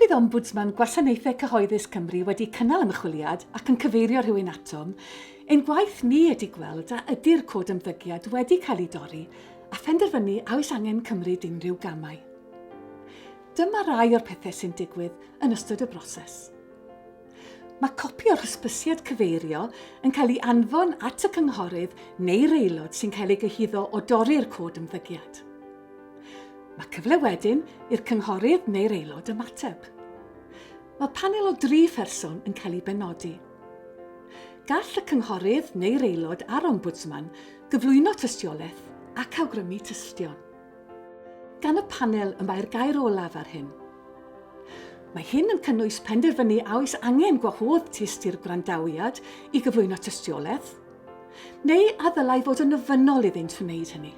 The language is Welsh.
bydd Ombwdsman Gwasanaethau Cyhoeddus Cymru wedi cynnal ymchwiliad ac yn cyfeirio rhywun atom, ein gwaith ni ydy gweld a ydy'r cod ymddygiad wedi cael ei dorri a phenderfynu a oes angen cymryd unrhyw gamau. Dyma rai o'r pethau sy'n digwydd yn ystod y broses. Mae copi o'r hysbysiad cyfeirio yn cael ei anfon at y cynghorydd neu'r aelod sy'n cael ei gyhuddo o dorri'r cod ymddygiad. Mae cyfle wedyn i'r cynghorydd neu'r aelod ymateb. Mae panel o dri pherson yn cael ei benodi. Gall y cynghorydd neu'r aelod a'r ombwdsman gyflwyno tystiolaeth ac awgrymu tystion. Gan y panel y mae'r gair olaf ar hyn. Mae hyn yn cynnwys penderfynu a oes angen gwahodd tyst i'r gwrandawiad i gyflwyno tystiolaeth, neu a ddylai fod yn ofynnol iddynt wneud hynny.